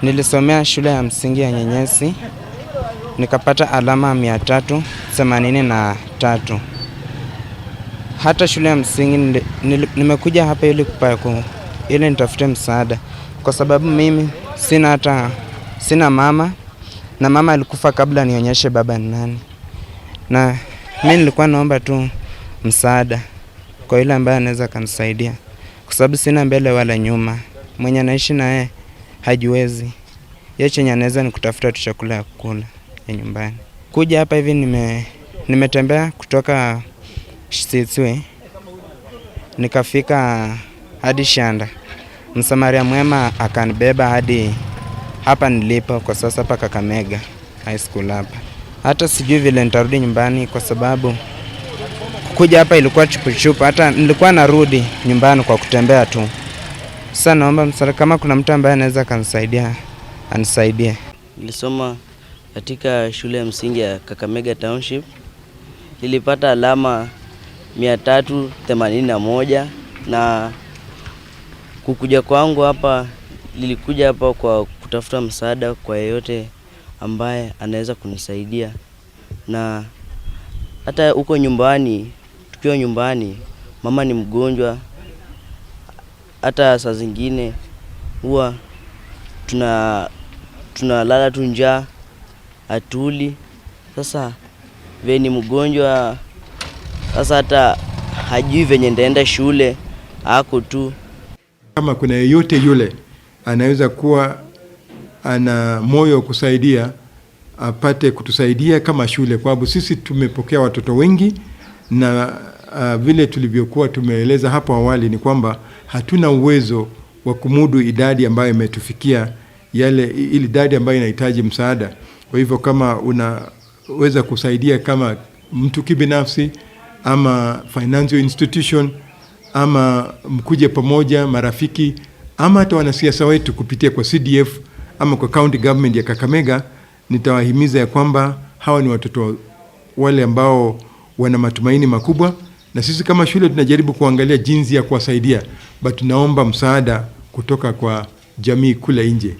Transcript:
Nilisomea shule ya msingi ya Nyenyesi nikapata alama 383. Hata shule ya msingi nimekuja hapa ili nitafute msaada, kwa sababu mimi sina mama na mama alikufa kabla nionyeshe baba ni nani, na mimi nilikuwa naomba tu msaada kwa yule ambaye anaweza kanisaidia, kwa sababu sina mbele wala nyuma. Mwenye anaishi naye hajiwezi, yeye chenye anaweza ni kutafuta tu chakula ya kukula ya nyumbani. Kuja hapa hivi nimetembea kutoka Sitswe nikafika hadi Shanda. Msamaria mwema akanibeba hadi hapa nilipo kwa sasa, hapa Kakamega High School hapa. Hata sijui vile nitarudi nyumbani kwa sababu kuja hapa ilikuwa chupuchupu, hata nilikuwa narudi nyumbani kwa kutembea tu. Sasa naomba msaada, kama kuna mtu ambaye anaweza akanisaidia anisaidie. Nilisoma katika shule ya msingi ya Kakamega Township. Nilipata alama 381 na kukuja kwangu hapa, nilikuja hapa kwa kutafuta msaada kwa yeyote ambaye anaweza kunisaidia. Na hata huko nyumbani, tukiwa nyumbani, mama ni mgonjwa. Hata saa zingine huwa tunalala tu njaa, hatuli. Sasa vile ni mgonjwa, sasa hata hajui venye nitaenda shule, ako tu. Kama kuna yeyote yule anaweza kuwa ana moyo wa kusaidia, apate kutusaidia kama shule, kwa sababu sisi tumepokea watoto wengi na vile tulivyokuwa tumeeleza hapo awali ni kwamba hatuna uwezo wa kumudu idadi ambayo imetufikia yale ili idadi ambayo inahitaji msaada. Kwa hivyo kama unaweza kusaidia kama mtu kibinafsi ama financial institution ama mkuje pamoja marafiki ama hata wanasiasa wetu kupitia kwa CDF ama kwa county government ya Kakamega, nitawahimiza ya kwamba hawa ni watoto wale ambao wana matumaini makubwa, na sisi kama shule tunajaribu kuangalia jinsi ya kuwasaidia, but tunaomba msaada kutoka kwa jamii kule nje.